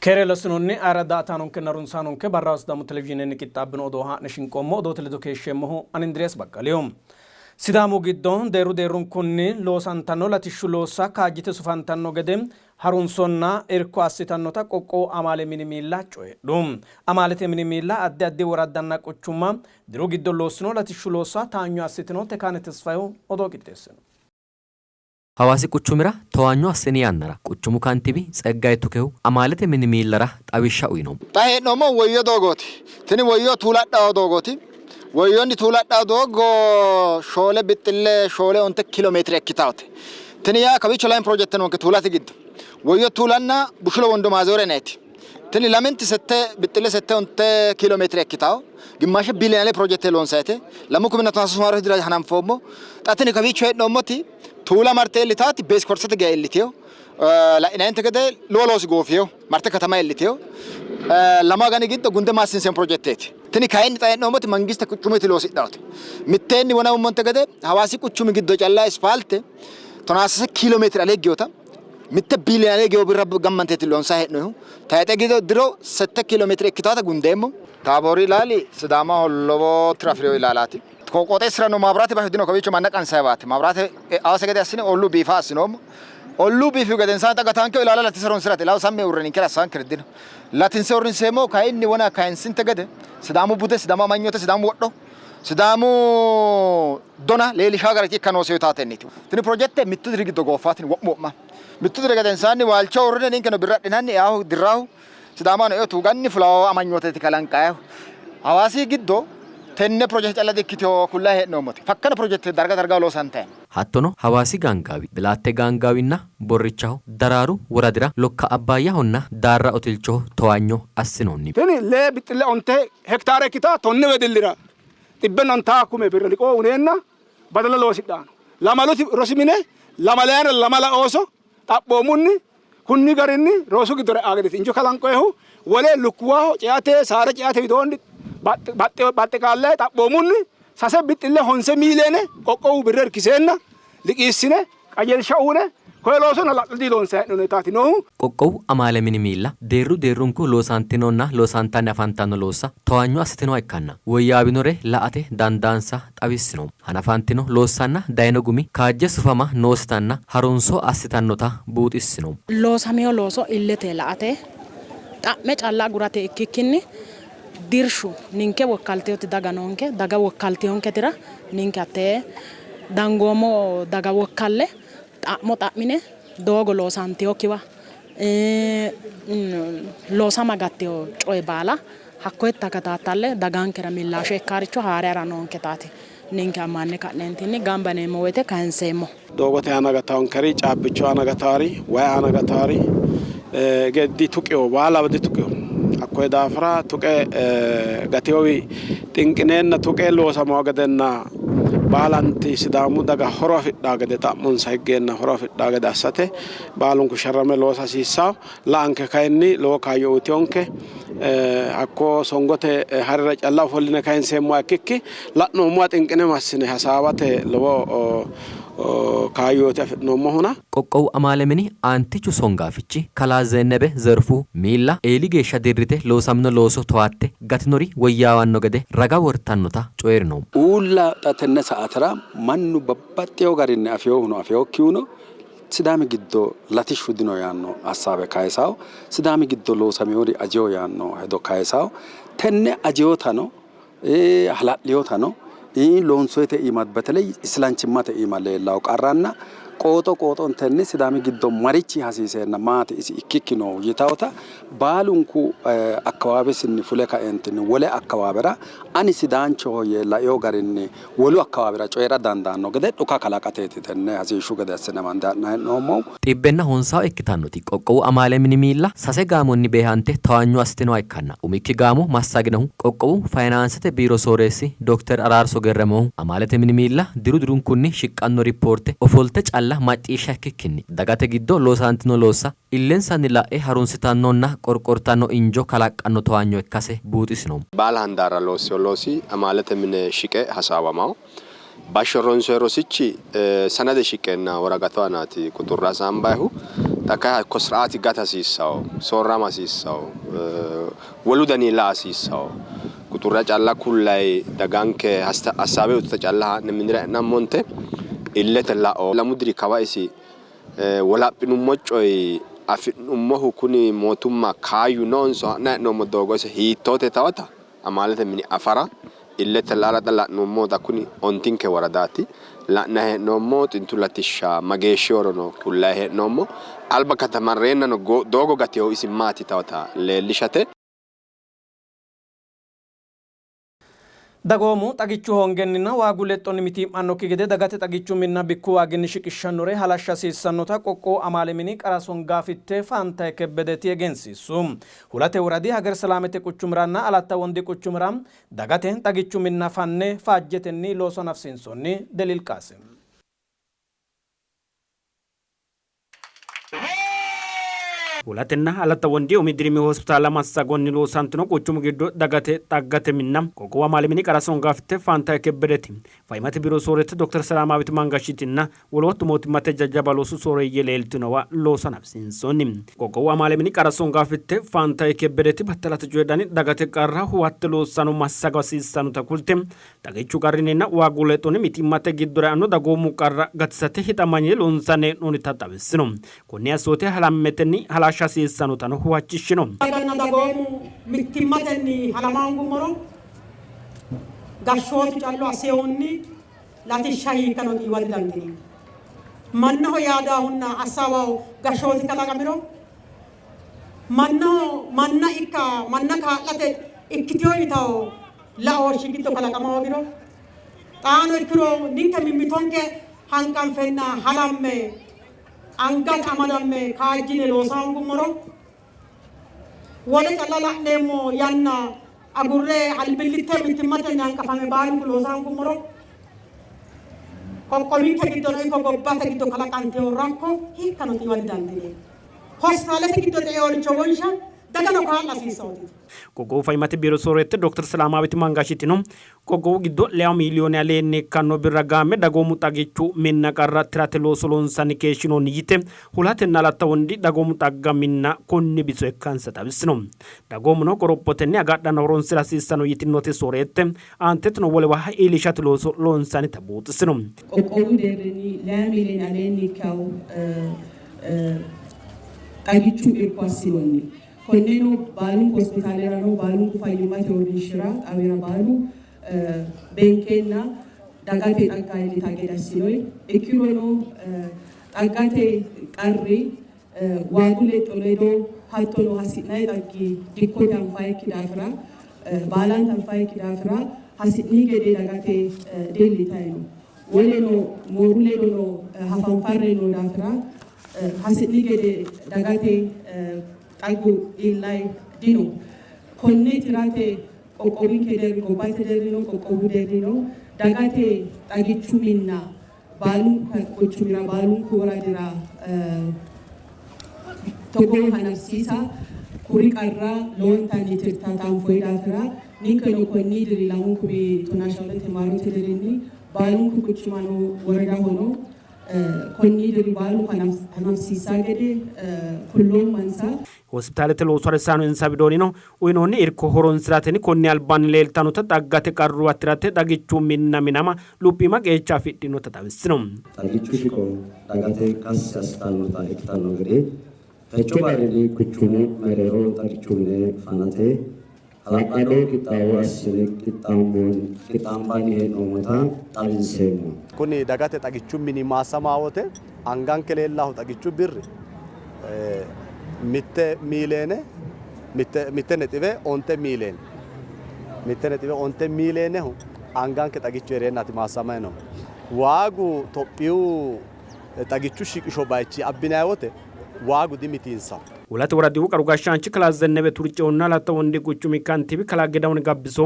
Keere lossinoonni ayirradda daa''ataanonkenna harunsaanonke barraho Sidaamu Televizhiinenni qixxaabbino odoo haa'ne shinqoommo. Odoote ledo keeshsheemmohu ani Indiriyaas Baqqaliho. Sidaamu giddo deerru deerrunkunni loosantanno latishshu loossa kaajjite sufantanno gede harunsonna irko assitannota qoqqowu amaale mini miilla coyidhu. Amaalete mini miilla addi addi woraddanna quchumma diru giddo loossino latishshu loossa taanyo assitino. Tekaane Tesfayehu odoo qixxeessino. Hawaasi quchumira towaanyo assini yannara quchumu kantiibi Tseggaye Tukehu amaalete mini miillara xawishsha uyno. Xa hee'noommohu Woyyo doogooti. Tini Woyyo Tuuladhaho doogooti. Woyyonni Tuuladhaho doogo shoole bixxille shoole onte kilo meetire ikkitawote. Tini yaa kawiicho lame pirojekte noonke Tuulate giddo. Woyyo Tuulanna Bushulo Wondo Maazoore yinanniti. Tini lamenti sette bixxille sette onte kiilo meetire ikkitawo. Gimmaashe biiliyoone pirojekte loonsayite. Lamu kuminna tonaa sasu maarote dira hananfoommo. Xa tini kawiicho hee'noommoti Tuula marte iillitaati Bees Korsete geya iillitino. La'inayinte gede lowo loosi goofino. Marte katama iillitino. Lamu agani giddo gunde maassiinseemmo pirojekteeti. Tini kayinni xa hee'noommoti mangiste quchumiti loosidhawote. Mitteenni wonawummonte gede Hawaasi quchumi giddo calla ispaalte tonaa sase kiilo meetire alee higginota mitte biiliyoone alee higgino birra gammanteeti loonsanni hee'noonnihu. Tayixe giddo diro sette kiilo meetire ikkitawota gundeemmo. Taaboori ilaali Sidaamaho lowo tiro afi'rino ilaalaati. Ko qooxeessira noo maabiraate basho dino, kawiicho manna qansayiwaati. Maabiraate e'awose gede assine olluu biifa assinoommo. Olluu biifihu gedensaanni xa gataankehu ilaala latise horonsi'rate. Ilaalu sammi uurre ninkera assaankeri dino. Latinse uurrinseemmohu kayinni wona kayinsinte gede Sidaamu bude, Sidaamu amanyoote, Sidaamu wodho, Sidaamu dona leellishawo gara ikka noose yitaatenniiti. Tini pirojekte mittu diri giddo gooffawo tini wo'mu wo'ma. Mittu diri gedensaanni waalcho uurrine ninkeno birra adhinanni eahu dirrahu Sidaamano eo tuganni fulawo amanyooteeti kalanqayihu. Hawaasi giddo tenne pirojekte calla di-ikkitino kullayi hee'noommoti. Fakkana pirojekte darga dargaho loosantayi no. Hattono Hawaasi Gaangaawi, Bilaatte Gaangaawinna Borrichaho, Daraaru woradira Lokka Abbaayyahonna Daarra Otilchoho towaanyo assinoonni. Tini lee bixxille onte hektaare ikkita tonne wedellira xibbenna ontaa kume birra liqoo uyineenna badala loosidhanno. Lamalu rosi mine lamalayina lamala ooso xaphoomunni kunni garinni rosu giddora e'a gedeeti injo kalanqoyihu. Wole lukkuwaho ceate, saada ceate widoonni baxxe qaallayi xaphoomunni sase bixxille honse miiliyeene qoqqowu birra irkiseenna liqiissine qajeelsha uune koye loosono hala'ladu loonsanni hee'noonnitaati noohu. Qoqqowu amaale mini miilla deerru deerrunku loosantinonna loosantanni afantanno loossa towaanyo assitinoha ikkanna woyyaawinore la''ate dandaansa xawissino. Hanafantino loossanna dayino gumi kaajje sufama noositanna harunso assitannota buuxissino. Loosamino looso illete la''ate, xa'me calla agurate ikkikkinni dirshu ninke wokkaltinoti daga noonke, daga wokkaltinonketera ninke hattee dangoommo daga wokkalle xa'mo xa'mine doogo loosantinokkiwa loosama gattino coye baala hakkoye takataattalle dagankera millaasho ikkaaricho haare hara noonketaati ninke ammanne ka'neentinni gamba yineemmo woyte kayinseemmo. Doogote aana gataankeri, caabbichu aana gataari, wayi aana gataari dituqino, baalawa dituqino. Hakkoye daafira tuqe gatewowi xinqineenna tuqe loosamawo gedenna baalanti Sidaamu daga horo afidhawo gede xa'monsa higgeenna horo afidhawo gede assate baalunku sharrame loosa hasiissawo. La''anke kayinni lowo kaayyo uytinonke. Hakko songote harira calla ofolline kayinseemmoha ikkikki la'noommoha xinqine massine hasaawate lowo kaayyooti afi'noommohuna. Qoqqowu amaale mini aantichu songaafichi kalaa Zennebe Zerfu miilla eeli geeshsha dirrite loosamino looso towaatte gatinori woyyaawanno gede raga wortannota coyi'rino. Uulla xa tenne sa''atera mannu babbaxxeewo garinni afinohuno afinookkihuno Sidaami giddo latishshu dino yaanno assaawe kayisawo, Sidaami giddo loosaminori ajewo yaanno hedo kayisawo, tenne ajewotano hala'lewotano loonsoyite iima beteley islanchimmate iima leellawo qarranna qooxo qooxontenni Sidaami giddo marichi hasiiseenna maati isi ikkikki noohu yitawota baalunku akkawaawesinni fule kaeentinni wole akkawaawera ani Sidaanchoho yee laewo garinni wolu akkawaawera coyi'ra dandaanno gede dhuka kalaqateeti tenne hasiishshu gede assine amande ha'nanni hee'noommohu. Xibbenna honsawo ikkitannoti qoqqowu amaale mini miilla sase gaamonni beehante towaanyo assitinoha ikkanna umikki gaamo massaginohu qoqqowu fayinaansete biiro sooreessi dokter Araarso Gerremohu amaalete mini miilla diru dirunkunni shiqqanno rippoorte ofolte calla macciishsha ikkikkinni dagate giddo loosantino loossa illensanni la'e harunsitannonna qorqortanno injo kalaqqanno towaanyo ikkase buuxisino. Baala handaarra loossino loosi amaalete mine shiqe hasaawamawo. Bashsho ronsoyi rosichi sanade shiqqeenna woraqatu aanaati quxurra hasaambayihu. Xa kayi hakko siraati gata hasiissawo, soorrama hasiissawo, wolu dani la hasiissawo. Quxurra calla kullayi daganke assaawe uyituta calla haa'ne minira e'nammonte illete la'o. Lamu diri kawa isi wolaphinummo coyi afi'nummohu kuni mootumma kaayyu noonso ha'nayi hee'noommo doogo ise hiittoote tawata amaalete mini afara illete la'ara xa la'nummo xa kuni ontinke woradaati la'nayi hee'noommo xintu latishsha mageeshshihorono kullayi hee'noommo alba katamarreennano doogo gateehu isi maati tawata leellishate. Dagoomu xagichu hoongenninna waagu lexxonni mitii'mannokki gede dagate xagichu minna bikku waaginni shiqishshannore halashsha hasiissannota qoqqowu amaale mini qara songaafitte Faantaye Kebbedeti egensiissu. Hulate woradi Hager Selaamete quchumiranna Alatta Wondi quchumira dagate xagichu minna fanne faajjetenni looso hanafsiinsoonni. Deliil Qaasim. Hulatenna Alatta Wondi umi dirimi hospitaala massagonni loosantino quchumu giddo dagate xaggate minna qoqqowu amaale mini qara songaafitte Faantaye Kebbedeti, Fayyimmate biiro sooreette Dokter Selaamaawit Mangashitinna woloottu mootimmate jajjabba loosu sooreeyye leeltinowa looso hanafisiinsoonni. Qoqqowu amaale mini qara songaafitte Faantaye Kebbedeti battalate coyidhanni dagate qarra huwatte loossano massago hasiissannota kulte Xagichu qarrinninna waagu lexxonni mitiimmate giddora eanno dagoomu qarra gatisate hixamanye loonsanni hee'noonnita xawissino. Konne assoote halammetenni halashsha hasiissannotano huwachishshino. Daganna dagoomu mittimmatenni halama hoongummoro gashshootu callu assinohunni latishsha hiikkano xiiwa didandiineemmo. Mannaho yaadaahunna assaawaho gashshooti kalaqamiro mannaho manna ikka manna kaa'late ikkitino yitawo laooshshi giddo kalaqama hoogiro, xaano ikkiro ninke mimmitonke hanqanfenna halamme angate amadamme kaajjine loosa hoongummoro wole calla la'neemmo yanna agurre albillitte mittimmatenni hanqafame baalunku loosa hoongummoro qoqqowinke giddono ikko gobbate giddo kalaqantino rakko hiikkano xiiwa didandiineemmo. Hospitaalete giddo xe'inoricho wonsha dagano kaa'la hasiissannote. Qoqqowu Fayyimmate Biiro Sooreette Dokter Selaamaawit Mangashitino, qoqqowu giddo leewu miiliyoone aleenni ikkanno birra gaamme dagoomu xagichu minna qarra tirate looso loonsanni keeshshinoonni yite, Hulatenna Alatta Wondi dagoomu xagga minna konni biso ikkansa xawissino. Dagoomuno qorophotenni agadhanna horonsi'ra hasiissanno yitinnoti sooreette, aanteteno wolewa iillishate looso loonsannita buuxissino. Qoqqowu deerrinni leewu miiliyoone aleenni ikkanno xagichu irko assinoonni. Konneno baalunku hospitaalerano baalunku fayyimmate uurrinshira xawira baalu beenkeenna dagate xagga iillita gede assinoyi. Ikkirono xaggate qarri waagu lexxo ledo hattono hasi'nanni xaggi dikkote anfayikki daafira baalanta anfayikki daafira hasi'ni gede dagate diillitayi no. Woleno mooru ledono hafanfarre noo daafira hasi'ni gede dagate xaggu iillay dino. Konne tirate qoqqowinke deerri, gobbate deerrino qoqqowu deerrino dagate xagichu minna baalunku quchumira baalunku woradira togoo hanafisiisa kuri qarra lowontanni tirtata anfoyi daafira ninkeno konni diri lamunku tonaa shoolete maarote dirinni baalunku quchumano woradahono konni diri baalu hanafisiissa gede kulloommansa. Hospitaalete loosu harisaano insa widoonnino uyinoonni irko horonsi'ratenni konni albaanni leeltannota xaggate qarruwa tirate xagichu minna minama luphiima qeecha afidhinota xawissino. Xagichu shiqo dagate kassi assitannota ikkitanno gede techo barrinni quchumu mereero xagichu mine fanate hala'lado qixxaawo assine qixxaambanni hee'noommota xawinseemmo. Kuni dagate xagichu mini maassamawote anganke leellahu xagichu birri mitte miileene mitte nexiwe onte miileene mitte nexiwe onte miileenehu anganke xagichu hee'reennaati maassamay noohu. Waagu Tophiyu xagichu shiqisho bayichi abbinay wote waagu dimitiinsawo. Hulate woradihu qaru gashshaanchi kalaa Zennebe Turcehunna Alatta Wondi quchumi kantiibi kalaa Gedahun Gabbiso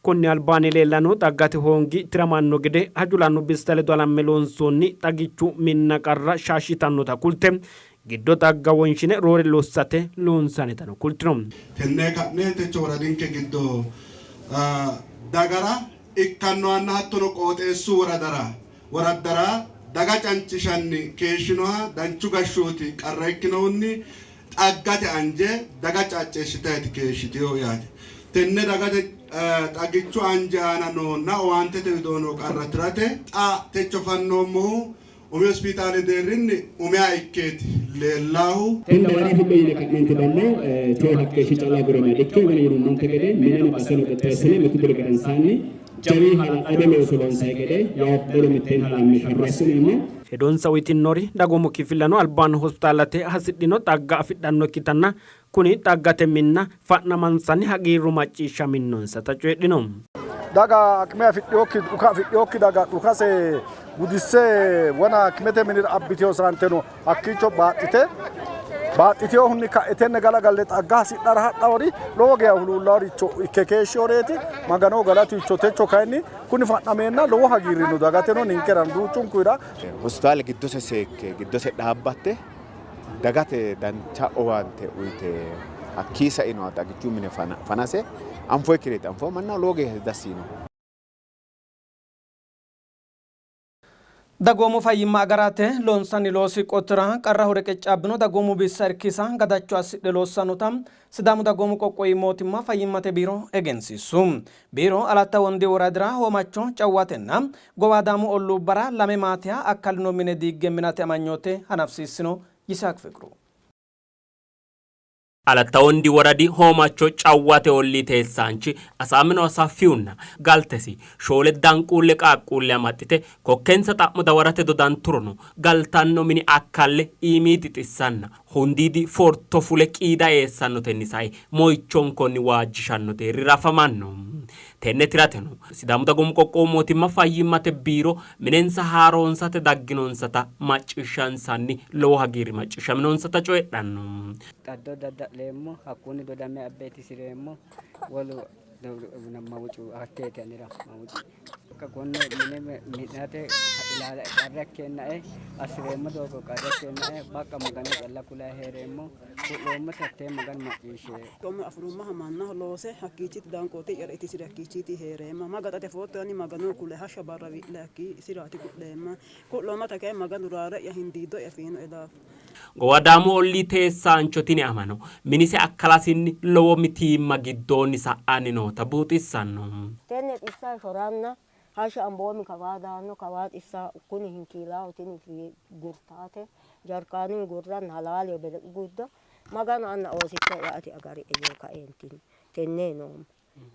konni albaanni leellanno xaggate hoongi tiramanno gede hajo la'anno bissa ledo halamme loonsoonni xagichu minna qarra shaashshitannota kulte giddo xagga wonshine roore lossate loonsannitano kultino. Tenne ka'ne techo woradinke giddo dagara ikkannohanna hattono qooxeessu woradara woraddara daga cancishanni keeshshinoha danchu gashshooti qarra ikkinohunni xaggate anje daga caacceessitayti keeshshitino yaate. Tenne dagate xagichu anje aana noonna owaantete widoo noo qarra tirate xa techo fannoommohu umi hospitaale deerrinni umiha ikkeeti leellaahu. Tenne dawaro afidho yine ka'neenti ballo tewo hakkeeshshi calla agurame dikkino wona yinummonte gede mineno baseno qixxeessine mittu diri gedensaanni jawi hala'lado looso loonsanni gede yawo ledo mitteenni halamme sharro assineemmo. Hedonsa uytinnori dagoomu kifillano albaanni hospitaalate hasidhino xagga afidhannokkitanna kuni xaggate minna fa'namansanni hagiirru macciishshaminnonsata coyidhino. Daga akime afidhinokki dhuka afidhinokki daga dhukase gudisse wona akimete minira abbitino saanteno hakkiicho baaxxite baaxxitinohunni ka'e tenne galagalle xagga hasidhara hadhawori lowo geya huluullaworicho ikke keeshshioreeti. Maganoho galaticho techo kayinni kuni fa'nameenna lowo hagiirri no dagateno ninkerano duuchunkuyira. Hospitaale giddose seekke giddose dhaabbatte dagate dancha owaante uyite hakkii sainoha xagichu mine fanase anfoykkireeti. Anfo mannaho lowo geeshsha dassi yiinoho. Dagoomu fayyimma agarate loonsanni loosi qotira qarraho reqeccaabbino dagoomu bissa irkisa gadacho assidhe loossannota Sidaamu Dagoomu Qoqqowi Mootimma Fayyimmate Biiro egensiissu. Biiro Alatta Wondi Woradira Hoomacho, Cawwatenna Gowaadaamu olluubbara lame maateha akkalino mine diigge minate amanyoote hanafsiissino. Yisihaaq Fiqru. Alatta Wondi Woradi Hoomacho Cawwate ollii teessaanchi Asaamino Asaffihunna galtesi shoole danquulle qaaqquulle amaxxite kokkensa xa'mo dawarate dodanturono galtanno mini akkalle iimiidi xissanna hundiidi foorto fule qiida eessannotenni sae moyichonkonni waajjishanno deerrira afamanno. Tenne tirateno Sidaamu Dagoomu Qoqqowu Mootimma Fayyimmate Biiro minensa haaroonsate dagginonsata macciishshansanni lowo hagiirri macciishshaminonsata coyidhanno. Xaddo dadda'leemmo, hakkunni dodame abbe itisireemmo, wolu mawucu hakkeeti anera mawuci. Konne mine mi'nate ilaala qarra ikkeennae assi'reemmo doogo qarra ikkeennae baqqa Magano calla kulayi hee'reemmo. Ku'loommoti hattee Maganu macciishshie. Xoome afi'rummaha mannaho loose hakkiichiti danqooti'yara itisire hakkiichiti hee'reemma. Magaxate footto ani Maganoho kule hashsha barra wi'le hakkii isiraati ku'leemma. Ku'loommata kayinni Maganu raare'ya hindiiddo'ya fiinoe daafo. Gowadaamu ollii teessaancho tini amano minise akkalasinni lowo mitiimma giddoonni sa'anni noota buuxissanno. Tenne xissa shoranna hashsha amboomi kawaa daanno, kawaa xissa kuni hinkiilaaho, tini gurtaate, jarkaanunni gurranna halaaleho belequ guddo, Maganu anna oosicho'ya ati agarie yee kaeentinni tenne noommo.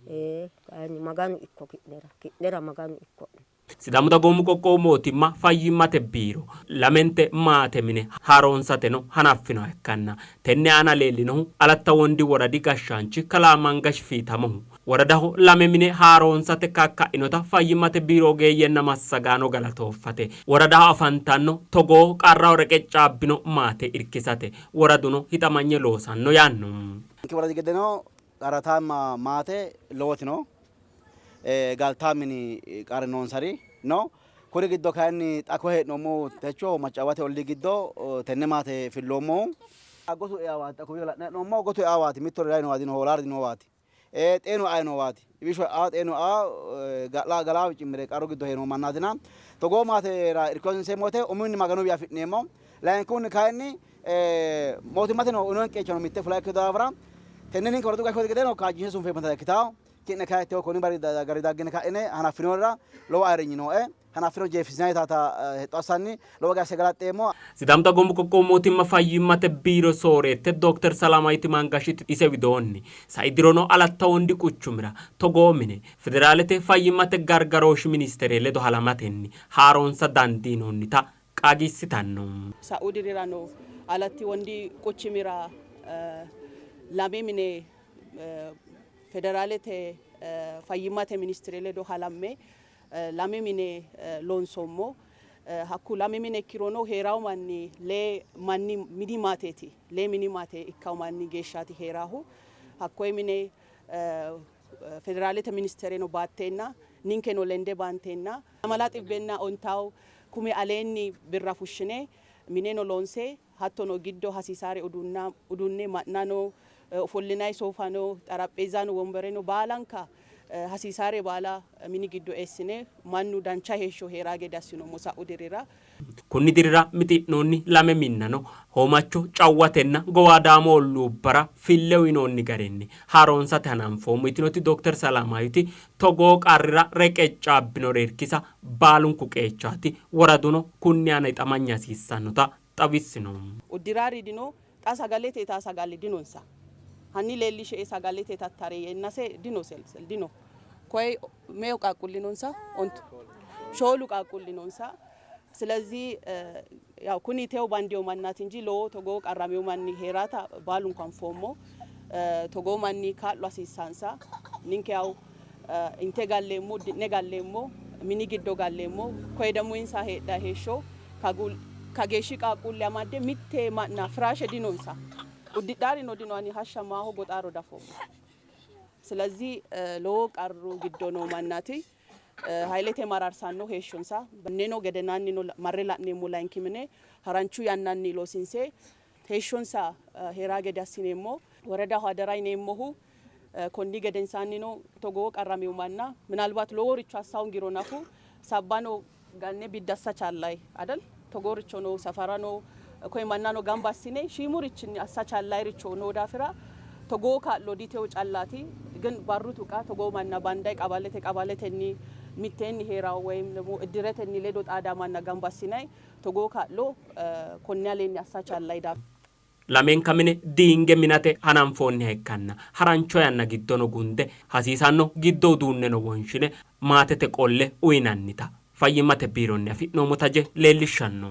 Ee, kayinni Maganu ikko ki'nera, ki'nera Maganu ikko'ne. Sidaamu Dagoomu Qoqqowu Mootimma Fayyimmate Biiro lamente maate mine haaroonsateno hanaffinoha ikkanna tenne aana leellinohu Alatta Wondi Woradi gashshaanchi Kalaa Mangash Fiitamohu woradaho lame mine haaroonsate kakka'inota Fayyimmate Biiro ogeeyyenna massagaano galatooffate woradaho afantanno togoo qarraho reqeccaabbino maate irkisate woraduno hixamanye loosanno yaanno. Ninke woradi gedeno qarrataamma maate lowoti no. Galtaa mini qarri noonsari no. Kuri giddo kayinni xa koye hee'noommohu techo Maccaawate ollii giddo tenne maate filloommohu. Gotu eawaati xa kowiicho la'nanni hee'noommohu gotu eawaati mittori rayi noowa dino hoolaari dinoowaati. Xeenu ayi noowaati. Ibisho eawo xeenu eawo ga'la galaa cimmire qarru giddo hee'noo mannaatina. Togoo maatera irko hasiinseemmo woyte umihunni Maganuwi afi'neemmo. Layinkihunni kayinni mootimmateno uyinoonni qeechano mitte fula ikkino daafira tenne ninke woradu gashshooti gedeno kaajjinshe sunfeemmota ikkitanno. Ki'ne kayi tewo konni barri gari daggine ka'ine hanaffinoonirira lowo ayirrinyi nooe. Hanaffino jeefissinannita hexxo assanni lowo geeshsha galaxxeemmo. Sidaamu Dagoomu Qoqqowu Mootimma Fayyimmate Biiro Sooreette Dokter Salaamaayiti Mangashiti ise widoonni, sai dirono Alatta Wondi quchumira togoo mine Federaalete Fayyimmate Gargarooshshi Ministere ledo halamatenni haaroonsa dandiinoonnita qaagiissitanno. Sa'u dirirano Alatti Wondi quchumira lame mine Federaalete Fayyimmate Ministere ledo halamme lame mine loonsoommo. Hakku lame mine ikkirono hee'rawo manni lee manni mini maateeti. Lee mini maate ikkawo manni geeshshaati hee'raahu. Hakkoye mine Federaalete Ministereno baatteenna ninkeno lende baanteenna lamala xibbenna ontawo kume aleenni birra fushshine mineno loonse hattono giddo hasiisaare uduunne ma'nano, ofollinanni soofano, xarapheezzano, wombareno baalanka Hasiisaare baala mini giddo eessine mannu dancha heeshsho hee'raa gede assinoommo sa'u dirira. Kunni dirira mixi'noonni lame minnano Hoomacho Cawwatenna Gowaadaamo olluubbara fille uyinoonni garinni haaroonsate hananfoommo yitinoti Dokter Salaamaayiti, togoo qarrira reqeccaabbinore irkisa baalunku qeechaati, woraduno kunni aana hixamanya hasiissannota xawissino. Uddi'rari dino, xa sagalete itaa sagale dinonsa. Hanni leellishe''e sagalete itattare yeennase dinose dino. Koye meu qaaqquulli noonsa? Ontu. Shoolu qaaqquulli noonsa. Silezi yaw kuni tewo bandewo mannaati inji lowo togoo qarramewo manni hee'raata baalunku anfoommo. Togoo manni kaa'lo hasiissaansa. Ninke yaw inte galleemmo, uddi'ne galleemmo, mini giddo galleemmo. Koye ደግሞ insa heedha heeshsho kageeshshi qaaqquulle amadde mitte ma'na firaashe dinonsa. Uddidhaarino dino ani hashsha maaho goxaaro dafoommo. Silezi lowo qarru giddo noo mannaati. Haylete mararsanno heeshshonsa. Neno gedenaannino marre la'neemmo layinki mine haranchu yannanni loosiinse heeshshonsa hee'raa gede assineemmo. Woradaho hadara yineemmohu konni gedensaannino togoo qarramino manna minalbaat loworicho assa hoongiro nafu sabbano ganne biddassa challayi adal togooricho no safarano koye mannano gamba assine shiimurichinni assa chaallayiricho noo daafira togoo kaa'lo ditewo callaati ግን barru tuqa togoo manna banday qabalete qabaletenni mitteenni hee'rawo ወይም ደግሞ እድረtenni ledo xaada manna gamba assinay togoo kaa'lo konni aleenni assa challayi daaf Lamenka mine diinge minate hananfoonniha ikkanna harancho yanna giddono gunde hasiisanno giddo uduunneno wonshine maatete qolle uynannita Fayyimmate biironni afi'noommo taje leellishshanno.